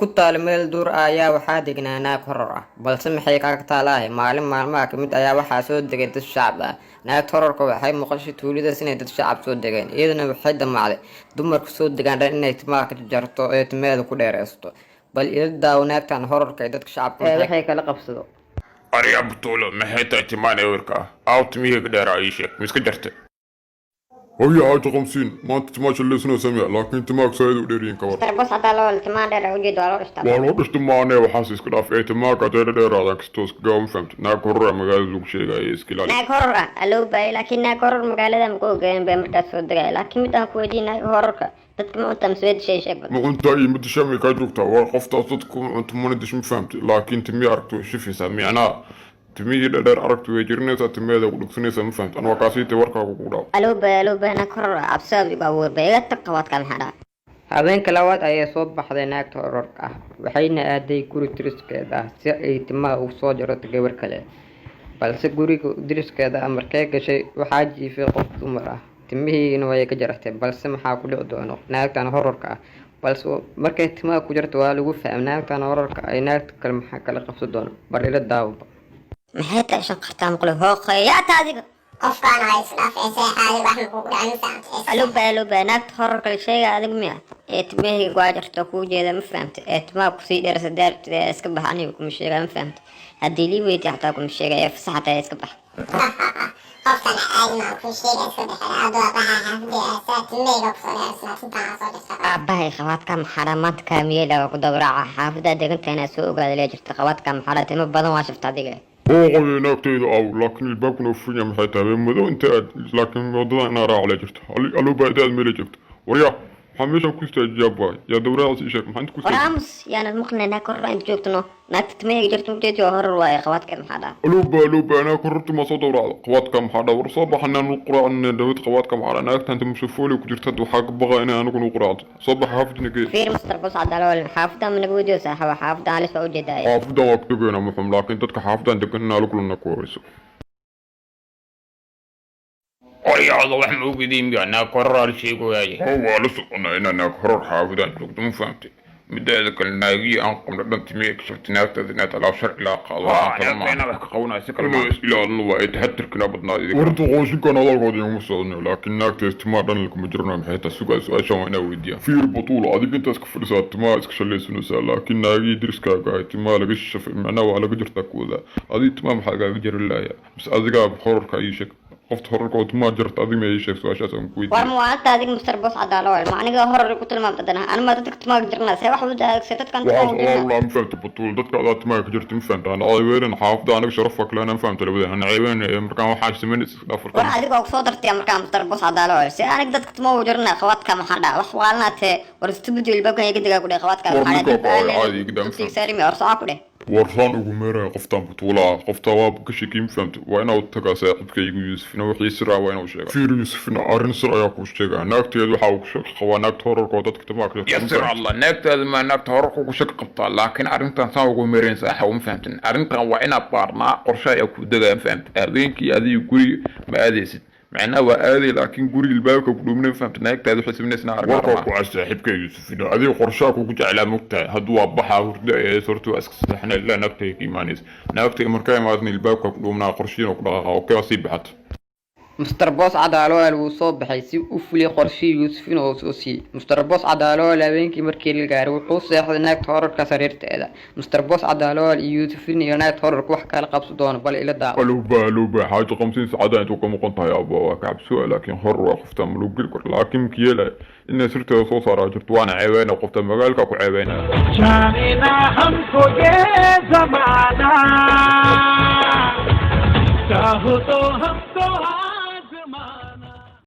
Tuulo ku taal meel duur ah ayaa waxaa degnaa naag horor ah, balse maxay kaga taalahay? Maalin maalmaha ka mid ayaa waxaa soo degay dad shacab ah. Naagta hororka waxay maqashay tuuladaas inay dad shacab soo degeen. Iyadana waxay damacday dumarku soo degaan dhan inay timaha ka jarto ee timaheeda ku dheereysto. Bal ila daawo naagtan hororka ee dadka shacabka waxay kala qabsado. Aryaa Butuulo, maxay tahay timaan ewerka ah? Aaw timihii dheeraa? Ii sheeg, miska jartay? Hooyo Xaaji Qamsiin, maanta timaa shallaysanoo samya, laakiin timaaga saayid u dheeryihiin, ka war? Tarbos hadaa loo timaa dheer ujeed waa loo dhishtaa. Waa loo dhishta maanee, waxaas iska dhaaf ee timaaga haday dheeraadaan kastoo iska gaaba, ma fahamta? Naag horor magaalada lagu sheegaya, iska ilaali. Naag horor ah aloo baayay, laakiin naag horor magaalada ma ku ogeyn bay markaas soo degaya. Laakiin mid aan ku weydiin, naag hororka dadka ma cunta mise dishay? Sheeg bal. Ma cuntaa iyo ma dishaa may kaa joogtaa? Waa qoftaas dadku ma cunto mana disho, ma fahamta? Laakiin timihii aragto way shifaysaa, micnaha timihii dhadheer aragto way jirinaysaa, timaheeda ku dhugsanaysaa, ma fahamta? Anwaa kaasiitay warkaaga kugu dhaaf. Aloo baay, aloo baay, naag horor ah cabsaab igu abuur bay, iga tag. Qabaadka maxaa dhaca? Habeenka labaad ayay soo baxday naagta hororka ah, waxayna aaday guri diriskeeda ah si ay timaha ugu soo jarato gabar kale. Balse guriga diriskeeda ah markay gashay, waxaa jiifay qof dumar ah, timihiina way ka jaratay. Balse maxaa ku dhici doono naagtan hororka ah? Balse markay timaha ku jarto waa lagu faham naagtan hororka ay naagta kale maxaa kala qabsan doono? Bal ila daawaba. Maxay tahay shanqartaa maqle hooqay? Yaa ta adiga? Qofkaan ha isdhaaf ee seexaadi, wax ma kugu dhacay? Ma fahamtay? Aloo baay, aloo baay, naagta hororka la sheega adiga miya ee timahayga waa jarto kuu jeeda, ma fahamta? Ee timaha kusii dheersa daartida iska bax, aniga kuma sheega, ma fahamta? Haddii lii weydiy xataa kuma sheega ee fasax xataa iska bax. Qofkan caadi ma kuu sheegay, iska bixin aad waa baxa xaafadii saa timahayga kusoo dheersnaa tintaan soo jirta. Aabahay, qabaadka maxaadha maanta kaamiyeela waa ku dabraaca. Xaafaddaa degantahay inaa soo ogaada lee jirta. Qabaadka maxaadha timo badan waa shafta adiga. Hooqoyo, naagtayda aaw? Laakiin ilbaabkuna u furan yahay, maxay tahay madow inta aad? Laakiin wadadan inaa raac lee jirto. Aloo baa inta aad meela joogto. Waryaa, maxaa meeshan ku istaajiyaa baay? Yaa dawradaas ii sheeg, maxaa inta ku War istaajiya? Aamus, yaanad maqlay. Naag horor inta joogtano, naagta timahayga jirta ujeedi waa horor waaye. Qabaadkeed maxaa dhaha? Alooba, alooba, anaa kororti ma soo dawracda? Qabaadka maxaa dhaa? War soo baxanaan u quraacnay dawad. Qabaadka maxaa dhaa? Naagtan mushafooli ku jirta, waxaa ka baqa inay aniguna u quraacdo. Soo baxa, xaafadina gee. Fiir, Mister Bos Cadalool, xaafadda ma naga weydiyo saaxiiba? Xaafadda halis waa ujeedaa. Xaafadan waa ku tegaynaa muxum, laakiin dadka xaafadan degan inaa la kulanna ku horeyso. Qoryaada wax ma ogidin miya? Naag kororaal sheegoyaye. Oo waa la soconaa inaa naag horor xaafadan joogto, ma fahamtay? Mideeda kale, naagihii aan qabno dhan timihii ka shabtay naagtaas inaad alaab sharci laa qaado, waxaan kala Naagta inaa wax ka qabanaya si kale inuu maaha. is ilaalino waa ay taxadirkina badnaa idinka. Warta qooshinkan hadalkooda iguma socdano, laakiin naagtaas timaha dhan kuma jirno. Maxay tahay? Sugaa, su-aashan waa inaa weydiiyaa. Fiir Batuul, adiga intaas ka fadhisaa timaha iska shallaysanaysaa, laakiin naagihii deriskaaga ahay timaha laga shafay, macnaha waa laga jirtaa kuwada. Adiga timaha maxaa lagaaga jari lahayaa? Mise adigaa horarka? Ii sheeg qofta horarka oo timaha jarta adiga ma? Ii sheeg, su-aashaas aan ku War weydiiya. Ma waanta adiga, Mister Bos Cadalool? Ma aniga horor ku tilmaamta dana? Anuma dadka timaha jirna see wax u daagse dadkan timaha Waxaas jirna? Allah, ma fahamta Batuul? Dadka adaa timaha ka jirta, ma fahamta? Ana ceebeynan xaafada, anaga sharafa kale, ana fahamta labada ana ceebeynan markaan waxaa samaynaysa iska dhaaf. War Warkaan adiga oo kusoo dartaya markaa, Mister Bos Cadalool, si aniga dadka timaha u jirna? Qabaadka maxaa dhaca? Wax waalnaa tee. War stupid, ilbaabkan iga digaa ku dheh. Qabaadka War maxaa ninka dhaca? ku ay caadi iga daa, ma fahamta? Saarimi war soco ku dheh. War saan ugu meeraya qoftaan Batuula ah, qoftaa waa ka sheekay, ma fahamta? Waa inaa u tagaa saaxiibkaygu Yuusufna, wixii sir ah waa inuu sheegaa. Fiir Yuusufna, arrin sir ayaa kuu sheegaa. Naagteed waxaa uu ku shaqo qabaa naagta horarka oo dadka timaha ka jirta, ma Yasir. fahamta? Allah, naagtaada maa naagta horarka ku shaqo qabtaa? Laakiin arrintan saan ugu meerayn saaxa, ma fahamtin? Arrintan waa inaa baarnaa, qorshe ayaa ku degaya, ma fahamtin? Habeenkii adiga guriga ma aadaysid, macnaha waa aaday, laakiin guriga ilbaabka ku dhumna, ma fahamtin? Naagtaada waxay samaynaysaa arag. Warkaa armaa ku cas saaxiibkay Yuusufina, adiga qorshaha kugu jeclaa, mogtahay? Hadda waa baxaa, hurdo ee horta waa iska seexanaa ilaa naagtay ka imaanaysa. Naagtay markaa imaadna ilbaabka ku dhumnaa, qorshihiina ku dhaqaaqa. Okay, waa sii baxata. Mr Boss Cadalool wuu soo baxay si u fuliyay qorshihii Yuusufin oo soo siiyey. Mr Boss Cadalool habeenkii markii la gaaray wuxuu seexday naagta horarka sariirteeda. Mr Boss Cadalool iyo Yuusufin iyo naagta horarka wax kala qabsan doono, bal ila daawo. Aluba, aluba, Xaaji Qamsiin, saacada intuu ka maqan tahay abba waa ka cabsu'a, laakiin hor waa qofta ma lagu geli karo, laakiin makyeelaya inay sirteeda soo saaraa jirto. Waana ceebeyna qofta, magaalka ku ceebeynaya. जाने ना हमको ये जमाना, चाहो तो हम